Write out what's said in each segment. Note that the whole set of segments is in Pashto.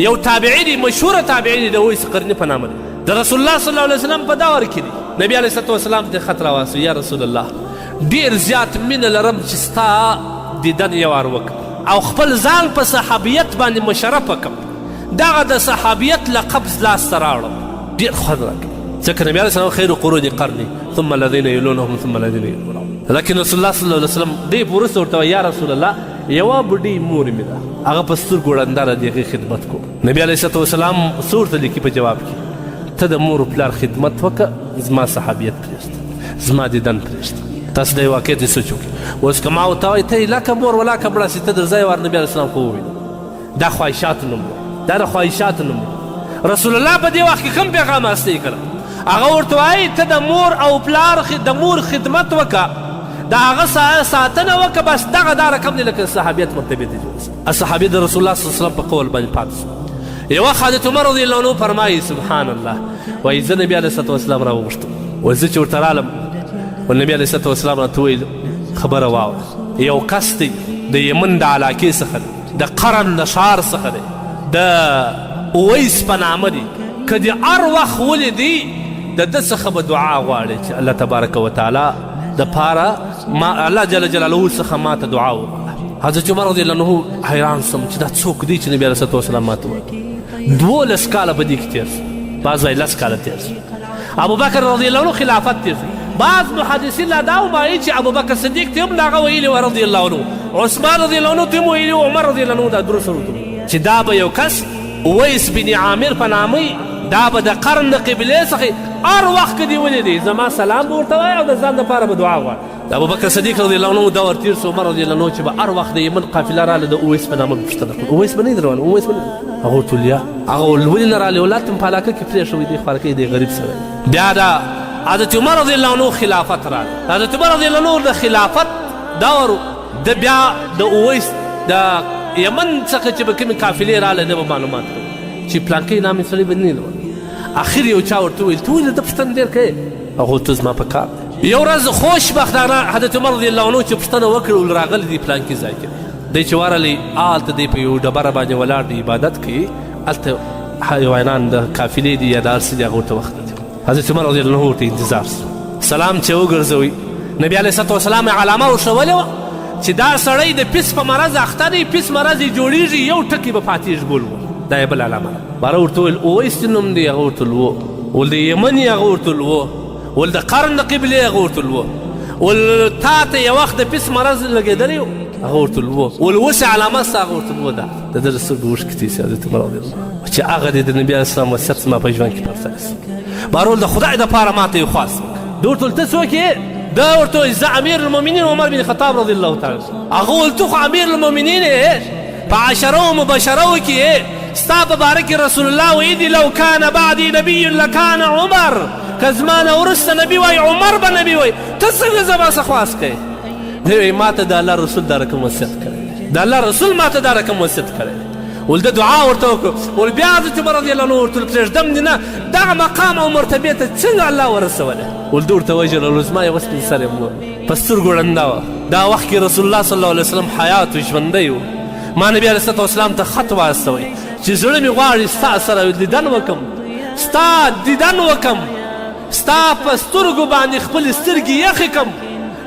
یو تابعي دی، مشهور تابعي دی، د اویس قرني په نامه دی، د رسول الله صلی الله علیه وسلم په دور کې دی. نبی علیه الصلاة والسلام ته خط راواستو، یا رسول الله ډیر زیات مینه لرم چې ستا دیدن یو وار وکړم او خپل ځان په صحابیت باندې مشرف کړم، دغه د صحابیت لقب لاسته راوړم، ډیر خوند راکوي. ځکه نبی علیه السلام خیر قرون قرني ثم الذين يلونهم ثم الذين يلونهم. لکن رسول الله صلی الله علیه وسلم دې په وروسته ورته وایي، یا رسول الله یوه بوډۍ مور مې ده، هغه په سترګو ړنده ده، د هغې خدمت کوم. نبی علیه الصلاة والسلام څه ورته لیکي په جواب کې؟ ته د مور پلار خدمت وکړه، زما صحابیت پرېږده، زما دیدن پرېږده. تاسو د واقع ته سوچ وکړئ. اوس که ما ورته وایي ته لکه مور ولاکه مړه سي، ته درځه یو وار نبي علیه السلام خو ووینه. دا خواهشاتو نوم دی، دا د خواهشاتو نوم دی. رسول الله په دې وخت کې کوم پیغام استوي کړه؟ هغه ورته وایي ته د مور او پلار د مور خدمت وکړه، د هغه ساتنه وکړه، بس دغه دا رقم دی لکه صحابیت مرتبې ته جوړ سه. صحابي د رسول الله صلی الله علیه وسلم په قول باندې پاتې سو. یو وخت حضرت عمر رضی الله عنه فرمایي، سبحان الله، وایي زه نبي علیه الصلاة والسلام راوغوښتم، وایي زه چې ورته رالم، نبي علیه الصلاة والسلام راته وویل خبره واوره، یو کس دی د یمن د علاقې څخه دی، د قرن د ښار څخه دی، د اویس په نامه دی، که دې هر وخت ولیدی د ده څخه به دعا غواړې چې الله تبارک وتعالی د پاره ما الله جل جلاله څخه ما ته دعا وغواړه. حضرت عمر رضی الله عنه حیران سم چې دا څوک دی چې نبی علیه الصلاة والسلام ما ته وایي. 12 کاله په دې کې تېر سو، بعض وایي 10 کاله تېر سو، ابوبکر رضی الله عنه خلافت تېر سو. بعض محدثین لا دا وایي چې ابوبکر صدیق ته هم دغه ویلي وه رضی الله عنه، عثمان رضی الله عنه ته هم ویلي وه، عمر رضی الله عنه، دا درو سره ورته چې دا به یو کس اویس بن عامر په نامه، دا به د قرن د قبلې څخه هر وخت که دې ولیدی زما سلام به ورته وایي او د ځان دپاره به دعا غواړي. د ابوبکر صدیق رضی الله عنه دور تېر سو، عمر رضی الله عنه چې به هر وخت د یمن قافله راله د اویس په نامه به پوښتنه کوله، اویس به نه دی روان، اویس به نه، هغه ورته ویل یا هغه ولې نه رالی، اولاد ته مې په علاقه کې پرېښوی دی، خوارکی دی غریب سړی. بیا د حضرت عمر رضی الله عنه خلافت راغی، حضرت عمر رضی الله عنه د خلافت دور د بیا د اویس د یمن څخه چې به کومې قافلې راله ده به معلومات کوي چې پلانکی نامې سړی به نه روان. اخر یو چا ورته وویل ته ولې د پوښتنه ډېر کوې؟ هغه ورته زما په کار دی. یو ورځ خوشبختانه حضرت عمر رضی الله عنه چې پوښتنه وکړه ول راغلی دی پلانکي ځای کې دی، چې ورغلی هلته دی په یو ډبره باندې ولاړ دی عبادت کوي، هلته حیوانان د قافلې دي یا د هر څه دي، هغه ورته وخت دی. حضرت عمر رضی الله عنه ورته انتظار سو، سلام چې وګرځوي. نبی علیه الصلاة والسلام علامه ورښولې وه چې دا سړی د پیس په مرض اخته دی، پیس مرض یې جوړېږي، یو ټکی به پاتېږي ګول و، دا یې بله علامه ده. باره ورته وویل اویس نوم دی، هغه ورته وو، ول د یمن یې، هغه ورته وو، ول د قرن د قبلې، هغه ورته وو، ول تا ته یو وخت د پیس مرض لګېدلی، هغه ورته وو، ول اوس علامه ستا، هغه ورته وو. دا د ده د سترګو اوښکې تېرې سوې. حضرت عمر رضی الله چې هغه دې د نبي علیه السلام وصیت زما په ژوند کې پرځای سو، بارول د خدای دپاره ما ته یو خواست وکړه. ده ورته ویل ته څوک یې؟ ده ورته ویل زه امیر المؤمنین عمر بن خطاب رضی الله تعالی. هغه ویل ته خو امیر المؤمنین یې، په عشرو مبشرو کې یې، ستا په باره کې رسول الله ویلي لو کان بعدي نبی لکان عمر، که زما نه وروسته نبي وای عمر به نبي وای، ته څنګه زما څخه خواست کوې؟ دی وایي ما ته د الله رسول دا رقم وصیت کړی، د الله رسول ما ته دا رقم وصیت کړی. ول ده دعا ورته وکړه، ول بیا حضرت عمر رضی الله عنه ورته پرېږدم دې نه، دغه مقام او مرتبې ته څنګه الله ورسولی؟ ول ده ورته وژړل، زما یوه سپین سرې مور په سترګو ړنده وه، دا وخت کې رسول الله صلی الله علیه وسلم حیات و ژوندی و، ما نبی علیه الصلاة والسلام ته خط واستوی چې زړه مې غواړي ستا سره دیدن وکم، ستا دیدن وکم، ستا په سترګو باندې خپلې سترګې یخې کم،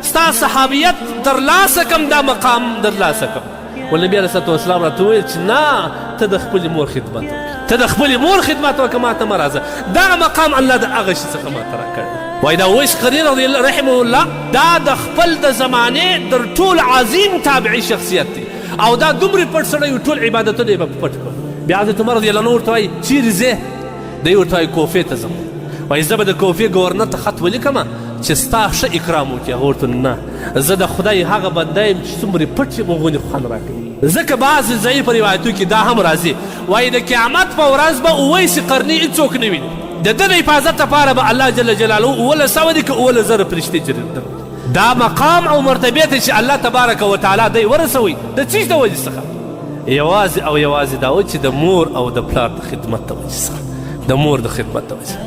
ستا صحابیت درلاسه کم، دا مقام درلاسه کم. ولنبي علیه الصلاة والسلام راته وویل چې نه، ته د خپلې مور خدمت وکړه، ته د خپلې مور خدمت وکړه، ما ته مه راځه. دغه مقام الله د هغه شي څخه ما ته راکړی. وایي دا اویس قرني رضی الله رحمه الله دا د خپل د زمانې تر ټولو عظیم تابعي شخصیت دی او دا دومره پټ سړی و، ټول عبادتونه یې به پټ کړل. بیا حضرت عمر رضی الله عنه ورته وایي چیرې ځې؟ دی ورته وایي کوفې ته ځم. وایي زه به د کوفې ګورنر ته خط ولیکم چې ستا ښه اکرام وکړي. هغه ورته نه، زه د خدای هغه بنده یم چې څومره پټ یم هغومره خوند راکوي. ځکه بعضې ضعیف روایتو کې دا هم راځي، وایي د قیامت په ورځ به اویس قرني هیڅوک نه ویني، د ده د حفاظت لپاره به الله جل جلاله 1700 دي که 17,000 فرشتې جري. دا مقام او مرتبې ته چې الله تبارک وتعالی دی ورسوي د څه د وجې څخه؟ یوازې او یوازې دا و چې د مور او د پلار د خدمت د وجې څخه، د مور د خدمت د وجې.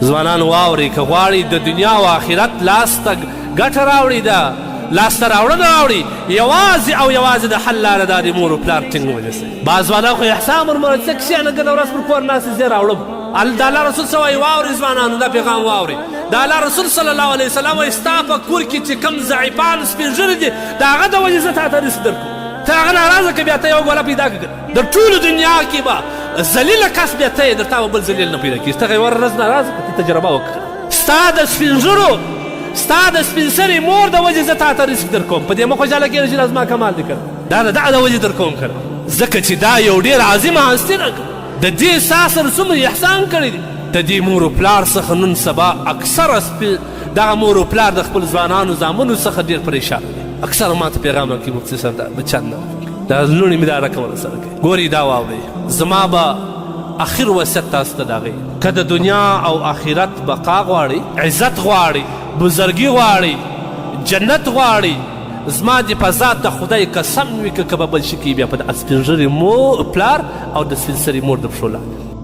ځوانان واورئ، که غواړئ د دنیا او آخرت لاس ته ګټه راوړئ، ده لاسته راوړنه راوړي، یوازې او یوازې د حل لاره دا دی مور و پلار ټینګ ونیسئ. بعض ځوانان خو احسان ورمره څه کښېنه ګنه ورځ پر کور ناست زه راوړم. د الله رسول څه وایي؟ واورئ ځوانانو دا پیغام واورئ. د الله رسول صلی الله علیه وسلم وایي ستا په کور کې چې کوم ضعیفان سپین ږیري دي د هغه د وجې زه تاته رزق درکوم. ته هغه ناراضه که بیا ته یوه ګوله پیدا کړه د ټولو دنیا کې به ذلیله کس بیا ته یې در تا به بل ذلیل نه پیدا کېږي. ته یوه ورځ ناراضه که ته تجربه وکړه. ستا د سپین ږیرو ستا د سپین سرې مور د وجې زه تاته رزق درکوم. په دې مه خوشحاله کېږه چې دا زما کمال دی کنه دا د دغه د وجې درکوم کنه ځکه چې دا یو ډېر عظیمه هستي ده. د دې ستا سره څومره احسان کړی دی. د دې مور و پلار څخه نن سبا اکثره دغه مور و پلار د خپل ځوانانو زامنو څخه ډېر پریشان دي. اکثره ماته پیغام راکوي مفتي صاحب دا بچیان نه دا لوڼې مې دا رقم راسره کوي. ګورئ دا واورئ زما به اخر وصیت تاسو ته دا غي که د دنیا او آخرت بقا غواړئ، عزت غواړئ، بزرګي غواړئ، جنت غواړئ، زما دې په ذات د خدای قسم وي که که به بل شي کوي بیا په د سپین ږیري مور پلار او د سپین سري مور د پښو لاندې.